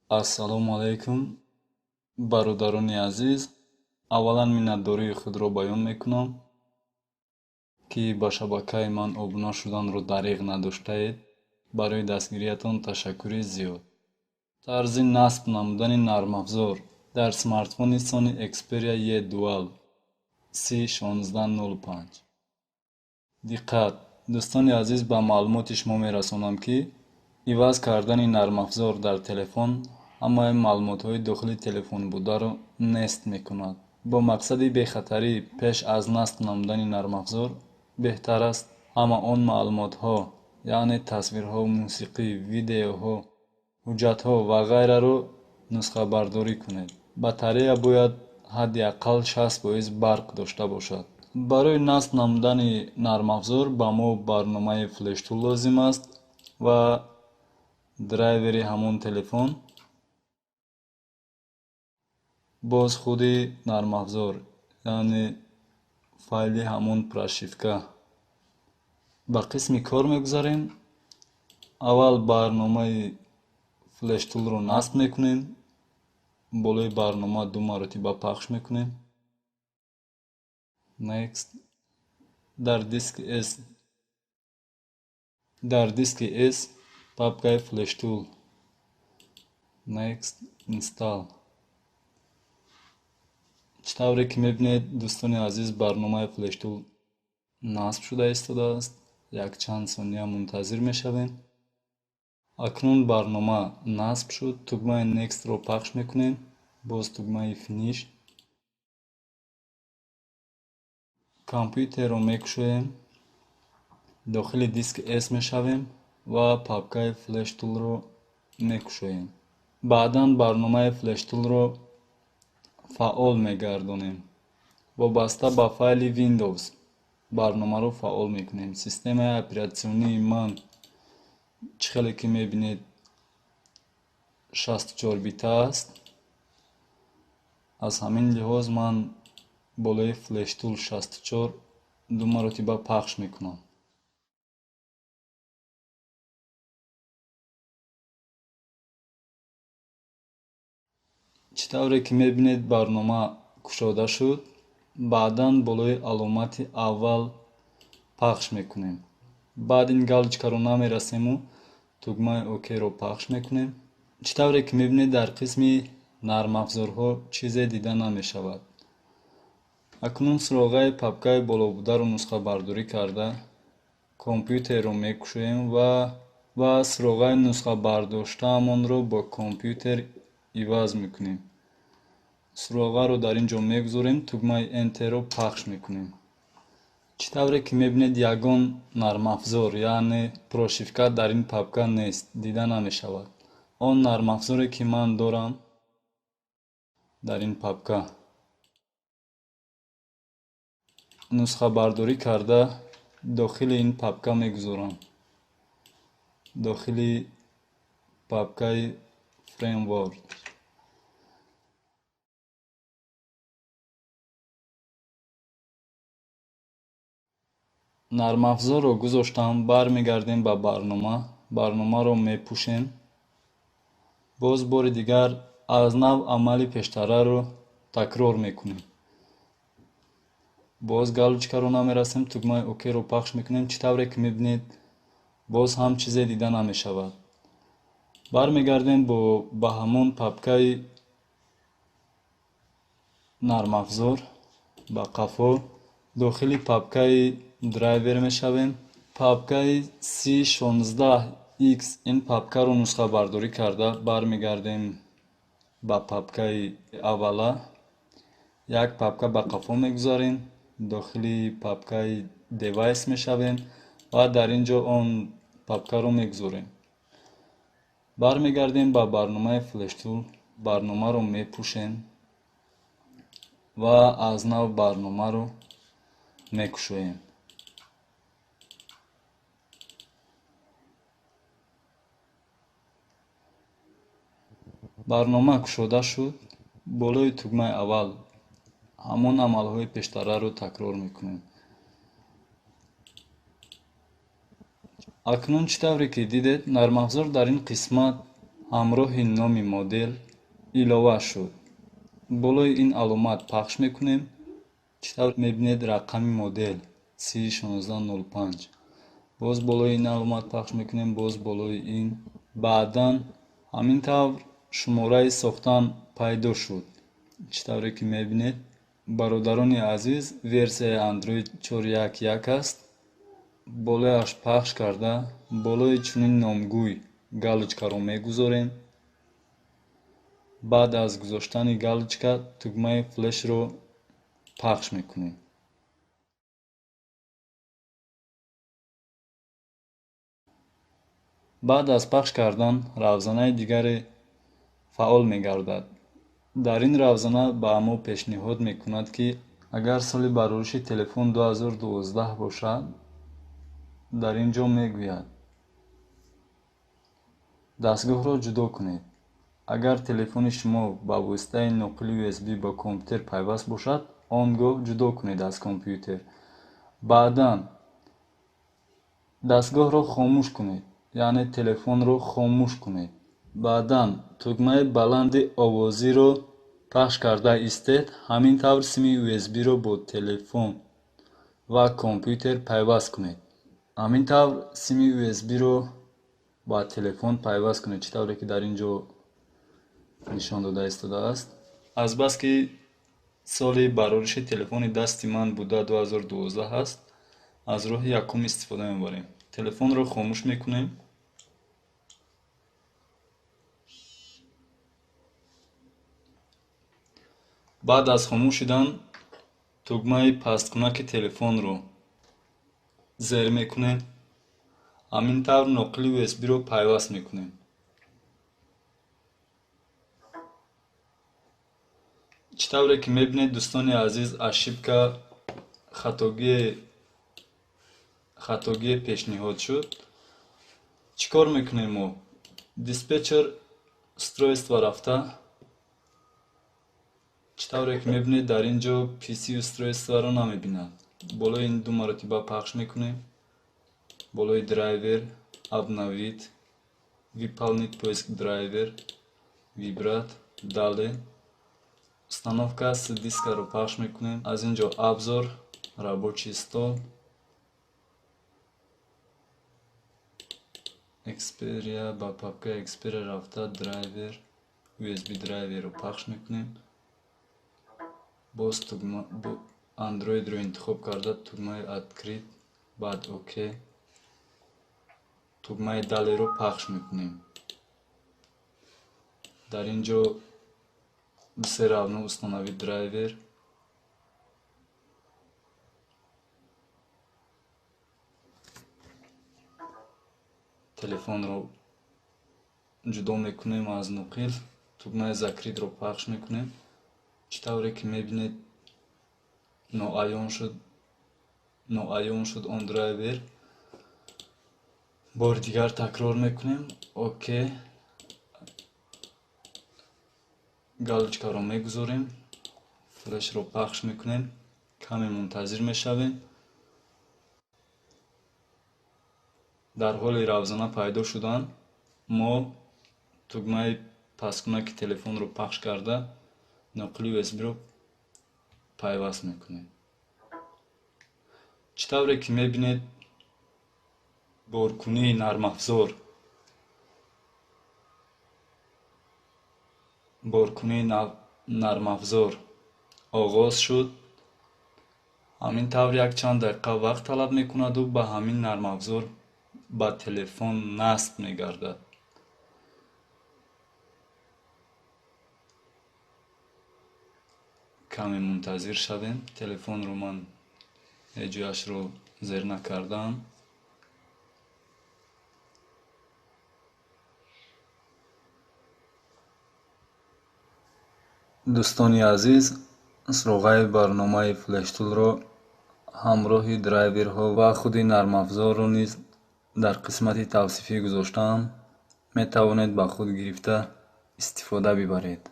Ассалому алайкум, бародарони азиз. Аввалан миннатдории худро баён мекунам, ки ба шабакаи ман обуна шуданро дариғ надоштаед. Барои дастгириятон ташаккури зиёд. Тарзи насб намудани нармафзор дар смартфони Sony Xperia E Dual C1605. Диққат, дӯстони азиз, ба маълумоти шумо мерасонам, ки иваз кардани нармафзор дар телефон ҳамаи маълумотҳои дохили телефон бударо нест мекунад. Бо мақсади бехатарӣ пеш аз насб намудани нармафзор беҳтар аст ҳама он маълумотҳо, яъне тасвирҳо, мусиқӣ, видеоҳо, ҳуҷҷатҳо ва ғайраро нусхабардорӣ кунед. Батарея бояд ҳадди аққал 60% барқ дошта бошад. Барои насб намудани нармафзор ба мо барномаи FlashTool лозим аст ва драйвери ҳамон телефон, боз худи нармафзор, яъне файли ҳамон прошивка. Ба қисми кор мегузарем. Аввал барномаи FlashTool-ро насб мекунем. Болои барнома ду маротиба пахш мекунем. Next. Дар диски S папкаи FlashTool. Next, install. Чӣ тавре ки мебинед, дӯстони азиз, барномаи FlashTool насб шуда истодааст. Якчанд сония мунтазир мешавем. Акнун барнома насб шуд. Тугмаи Next-ро пахш мекунем. Боз тугмаи Finish. Компютерро мекушоем. Дохили диски S мешавем ва папкаи FlashTool-ро мекушоем. Баъдан барномаи FlashTool-ро фаъол мегардонем. Вобаста ба файли Windows барномаро фаъол мекунем. Системаи оператсионии ман, чӣ хеле ки мебинед, 64 бита аст. Аз ҳамин лиҳоз ман болои FlashTool 64 ду маротиба пахш мекунам. Чӣ тавре ки мебинед, барнома кушода шуд. Баъдан болои аломати аввал пахш мекунем. Баъд ин галочкаро намерасему тугмаи ОК-ро пахш мекунем. Чӣ тавре ки мебинед, дар қисми нармафзорҳо чизе дида намешавад. Акнун суроғаи папкаи болобударо нусхабардорӣ карда компютерро мекушоем ва суроғаи нусхабардоштаамонро бо компютер иваз мекунем. Суроғаро дар ин ҷо мегузорем, тугмаи Enter-ро пахш мекунем. Чӣ тавре ки мебинед, ягон нармафзор, яъне прошивка дар ин папка нест, дида намешавад. Он нармафзоре ки ман дорам дар ин папка нусхабардорӣ карда дохили ин папка мегузорам. Дохили папкаи Framework. Нармафзорро гузоштам, бармегардем ба барнома, барномаро мепӯшем. Боз бори дигар аз нав амали пештараро такрор мекунем. Боз галочкаро намерасем, тугмаи ОК-ро пахш мекунем. Чӣ тавре ки мебинед, боз ҳам чизе дида намешавад. Бармегардем ба ҳамон папкаи нармафзор, ба қафо, дохили папкаи драйвер мешавем. Папкаи C16X, ин папкаро нусхабардорӣ карда бармегардем ба папкаи аввала. Як папка ба қафо мегузарем, дохили папкаи Device мешавем ва дар ин ҷо он папкаро мегузорем. Бармегардем ба барномаи FlashTool, барномаро мепӯшем ва аз нав барномаро мекушоем. Барнома кушода шуд. Болои тугмаи аввал ҳамон амалҳои пештараро такрор мекунем. Акнун чӣ тавре ки дидед, нармафзор дар ин қисмат Ҳамроҳи номи модел илова шуд. Болои ин аломат пахш мекунем. Чӣ тавр мебинед, рақами модел C1605. Боз болои ин аломат пахш мекунем, боз болои ин. Баъдан ҳамин тавр шумораи сохтан пайдо шуд. Чӣ тавре ки мебинед, бародарони азиз, версияи Android 4.1.1 аст. Болояш пахш карда, болои чунин номгӯй галочкаро мегузорем. Баъд аз гузоштани галочка тугмаи флешро пахш мекунем. Баъд аз пахш кардан равзанаи дигаре фаъол мегардад. Дар ин равзана ба мо пешниҳод мекунад, ки агар соли барориши телефон 2012 бошад, дар ин ҷо мегӯяд: дастгоҳро ҷудо кунед. Агар телефони шумо ба воситаи ноқили USB ба компютер пайваст бошад, он гоҳ ҷудо кунед аз компютер. Баъдан дастгоҳро хомӯш кунед, яъне телефонро хомӯш кунед. Баъдан тугмаи баланди овозиро пахш карда истед. Ҳамин тавр сими USB-ро бо телефон ва компютер пайваст кунед. Ҳамин тавр сими USB-ро ба телефон пайваст кунед, чӣ тавре ки дар ин ҷо нишон дода истодааст. Азбаски соли барориши телефони дасти ман буда 2012 аст, аз роҳи якум истифода мебарем. Телефонро хомӯш мекунем. Баъд аз хомӯш шудан тугмаи пасткунаки телефонро зер мекунем. Ҳамин тавр ноқили USB-ро пайваст мекунем. Чӣ тавре ки мебинед, дӯстони азиз, ошибка хатогие пешниҳод шуд. Чӣ кор мекунем мо? Диспетчер устройства рафта, чӣ тавре ки мебинед, дар ин ҷо PC устройстваро намебинад. Болои ин ду маротиба пахш мекунем. Болои драйвер, обновить, выполнить поиск драйвер, выбрать, далее. Установка с дискаро пахш мекунем. Аз ин ҷо обзор, рабочий стол, Xperia, ба папкаи Xperia рафта, драйвер, USB драйверро пахш мекунем. Боз тугма Android-ро интихоб карда, тугмаи открыть, баъд ОК, тугмаи далее-ро пахш мекунем. Дар ин ҷо все равно установить драйвер. Телефонро ҷудо мекунем аз ноқил, тугмаи закрыть-ро пахш мекунем. Чӣ тавре ки мебинед, ноаён шуд он драйвер. Бори дигар такрор мекунем. ОК, галочкаро мегузорем, флешро пахш мекунем, каме мунтазир мешавем. Дар ҳоли равзана пайдо шудан мо тугмаи пасткунаки телефонро пахш карда, ноқили USB-ро пайваст мекунем. Чӣ тавре ки мебинед, боркунии нармафзор, боркунии нармафзор оғоз шуд. Ҳамин тавр якчанд дақиқа вақт талаб мекунаду ба ҳамин нармафзор ба телефон насб мегардад. Каме мунтазир шавем. Телефонро ман ҳеҷ ҷояшро зер накардаам. Дӯстони азиз, суроғаи барномаи флештулро ҳамроҳи драйверҳо ва худи нармафзорро низ дар қисмати тавсифӣ гузоштаам. Метавонед ба худ гирифта истифода бибаред.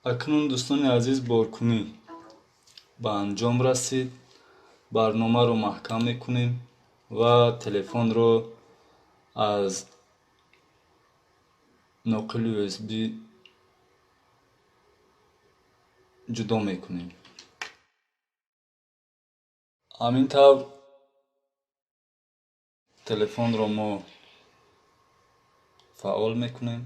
Акнун, дӯстони азиз, боркунӣ ба анҷом расид. Барномаро маҳкам мекунем ва телефонро аз ноқили USB ҷудо мекунем. Ҳамин тавр телефонро мо фаъол мекунем.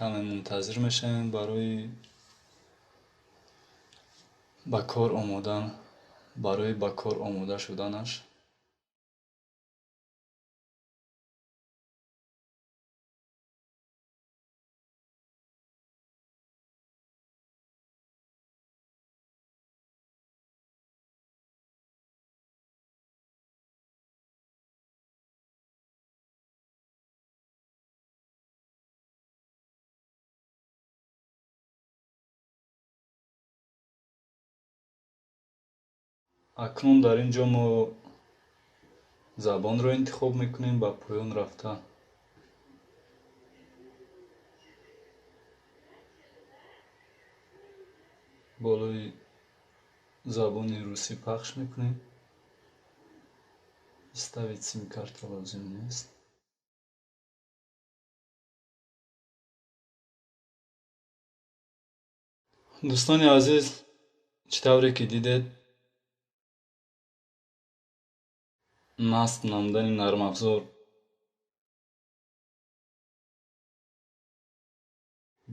Каме мунтазир мешавем барои ба кор омодан, барои ба кор омода шуданаш. Акнун дар ин ҷо мо забонро интихоб мекунем, ба поён рафта болои забони русӣ пахш мекунем. Вставить сим-карта лозим нест. Дӯстони азиз, чӣ тавре ки дидед, насб намудани нармафзор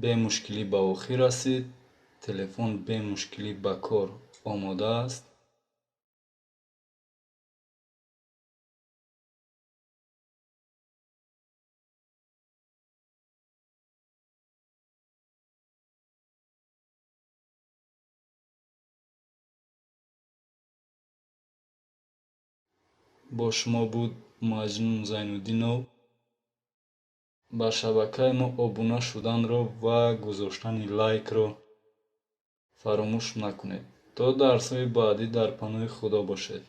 бемушкилӣ ба охир расид. Телефон бемушкилӣ ба кор омода аст. Бо шумо буд Маҷнун Зайнуддинов. Ба шабакаи мо обуна шуданро ва гузоштани лайкро фаромӯш накунед. То дарсҳои баъдӣ дар паноҳи Худо бошед.